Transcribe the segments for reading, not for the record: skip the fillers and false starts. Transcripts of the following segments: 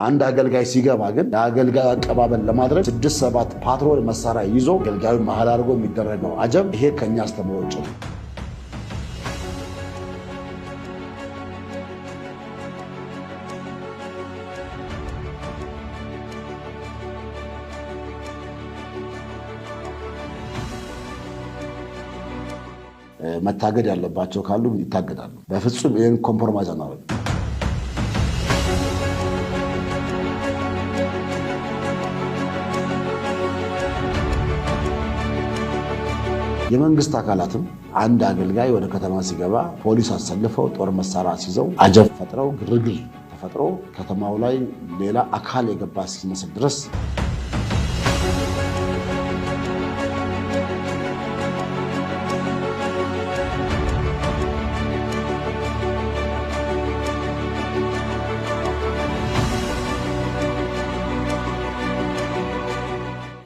አንድ አገልጋይ ሲገባ ግን ለአገልጋዩ አቀባበል ለማድረግ 6 7 ፓትሮል መሳሪያ ይዞ አገልጋዩን መሀል አድርጎ የሚደረገው አጀብ ይሄ ከኛ አስተምህሮ ውጭ ነው። መታገድ ያለባቸው ካሉ ይታገዳሉ። በፍጹም ይህን compromise አናደርግም። የመንግስት አካላትም አንድ አገልጋይ ወደ ከተማ ሲገባ ፖሊስ አሰልፈው፣ ጦር መሳሪያ አስይዘው፣ አጀብ ፈጥረው፣ ግርግር ተፈጥሮ ከተማው ላይ ሌላ አካል የገባ እስኪመስል ድረስ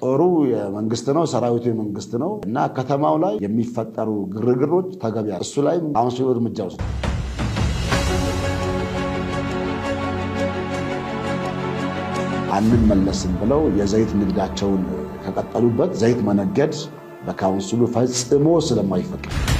ጦሩ የመንግስት ነው፣ ሰራዊቱ የመንግስት ነው እና ከተማው ላይ የሚፈጠሩ ግርግሮች ተገቢ፣ እሱ ላይ ካውንስሉ እርምጃ ወስዷል። አንመለስም ብለው የዘይት ንግዳቸውን ከቀጠሉበት ዘይት መነገድ በካውንስሉ ፈጽሞ ስለማይፈቀድ